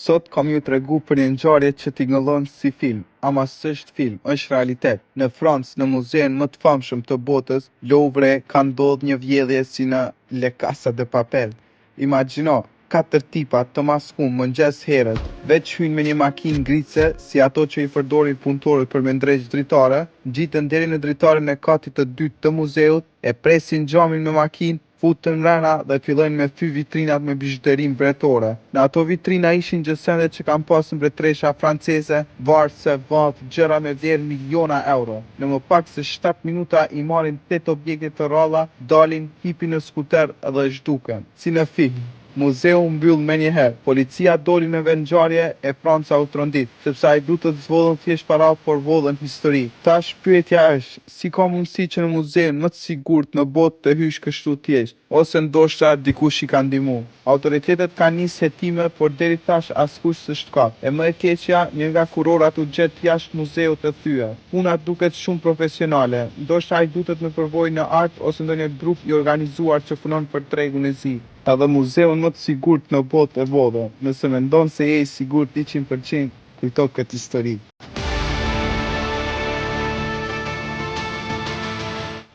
Sot kam ju tregu për një ngjarje që tingëllon si film, ama s'është film, është realitet. Në Francë, në muzeun më të famshëm të botës, Louvre, ka ndodhur një vjedhje si në La Casa de Papel. Imagjino, katër tipa të maskum mëngjes herët, veç hyjnë me një makinë ngritëse si ato që i përdorin punëtorët për me ndreq dritare, ngjiten deri në dritaren e katit të dytë të muzeut, e presin xhamin me makinë, futen mrena dhe fillojnë me thy vitrinat me bizhuteri mbretore. Në ato vitrina ishin gjësende që kanë pasë mbretëresha franceze, varëse, vathë, gjëra me vlerë miliona euro. Në më pak se 7 minuta i marrin 8 objekte të rralla, dalin, hipin në skuter dhe zhduken. Si në film. Muzeu u mbyll menjëherë. Policia doli në vendngjarje e Franca u trondit, sepse hajdutët s'vodhën thjesht para, por vodhën histori. Tash pyetja është, si ka mundësi që në muzeun më të sigurt në botë të hysh kështu thjesht? Ose ndoshta dikush i ka ndihmu. Autoritetet kanë nisë hetime, por deri tash askush s'është kap. E më e keqja, një nga kurorat u gjet jashtë muzeut të thyer. Puna duket shumë profesionale, ndoshta hajdutët me përvojë në art ose ndonjë grup i organizuar që punon për tregun e zi. Edhe muzeun më të sigurt në botë e vodhën. Nëse mendon se je i sigurt 100%, kujto këtë histori.